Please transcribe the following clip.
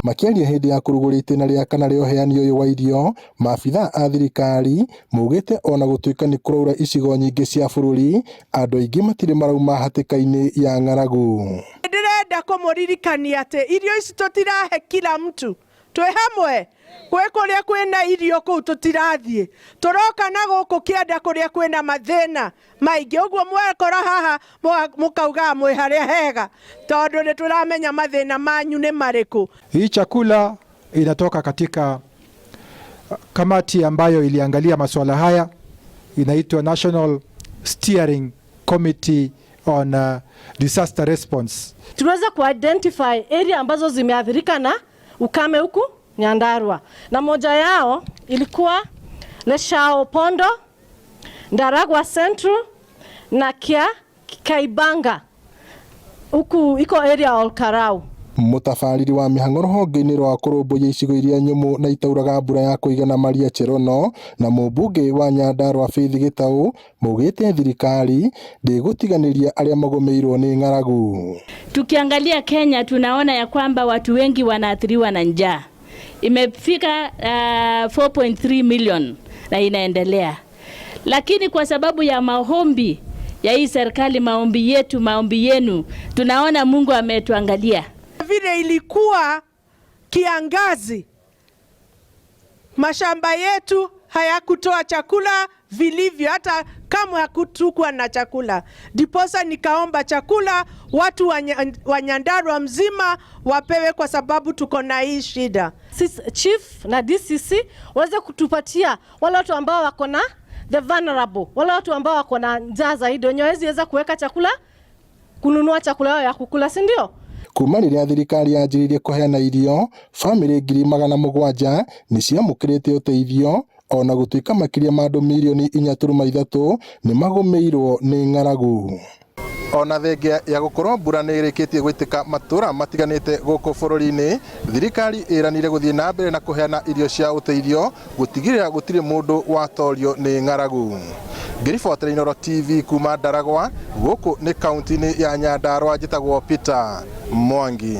Makĩaria hĩndĩ ya kũrugũria itĩna rĩa kana rĩa ũheani ũyũ wa irio, maabithaa a thirikari maugĩte ona gũtuĩka nĩ kũraura icigo nyingĩ cia bũrũri, andũ aingĩ matirĩ marauma hatĩka-inĩ ya ng'aragu. Ndĩrenda kũmũririkania atĩ irio ici tũtirahe kila mtu, twĩ hamwe gwĩ kũrĩa kwĩna irio kũu tũtirathiĩ, tũroka na gũkũ kĩanda kũrĩa kwĩna mathĩna maingĩ. Ũguo mwekora haha mũkaugaga mwĩ harĩa hega, tondũ nĩ tũramenya mathĩna manyu nĩ marĩkũ. Hii chakula inatoka katika kamati ambayo iliangalia masuala haya, inaitwa National Steering Committee on Disaster Response. Tuweza ku-identify area ambazo zimeathirika na ukame huku Nyandarua, na moja yao ilikuwa Leshao Pondo, Ndaragwa Central na Kia Kaibanga huku iko area Olkarau. Mũtabarĩri wa mĩhang'o rũhonge-inĩ rwa kũrũmbũiya icigo iria nyũmũ na itauraga mbura ya kũigana Maria Cherono na mũmbunge wa Nyandarua Faith Gĩtaũ maugĩte thirikari ndĩgũtiganĩria arĩa magũmĩirwo nĩ ng'aragu. Tukiangalia Kenya tunaona ya kwamba watu wengi wanaathiriwa na njaa. Imefika 4.3 million na inaendelea. Lakini kwa sababu ya maombi ya hii serikali, maombi yetu, maombi yenu, tunaona Mungu ametuangalia. Vile ilikuwa kiangazi, mashamba yetu hayakutoa chakula vilivyo, hata kamwe hakutukua na chakula. Ndiposa nikaomba chakula watu wa Nyandarua mzima wapewe, kwa sababu tuko na hii shida. Sisi, chief na DCC waweze kutupatia wale watu ambao wako na the vulnerable, wale watu ambao wako na njaa zaidi, wenye hawezi weza kuweka chakula, kununua chakula yao ya kukula, si ndio? Kuma rĩrĩa thirikari yanjĩrĩirie kũheana irio, bamĩrĩ 700,000 nĩ ciamũkĩrĩte ũteithio, ona gũtuĩka makĩria ma andũ mirioni 4.3 nĩ magũmĩirwo nĩ ng'aragu. Ona thengia ya gũkorwo mbura nĩ ĩrĩkĩtie gwĩtĩka matũra matiganĩte gũkũ bũrũri-inĩ, thirikari ĩranire gũthiĩ na mbere na kũheana irio cia ũteithio gũtigĩrĩra gũtirĩ mũndũ watorio nĩ ng'aragu. Ngĩribotera Inooro TV kuma Ndaragwa, gũkũ nĩ kaunti-inĩ ya Nyandarua, njĩtagwo Peter Mwangi.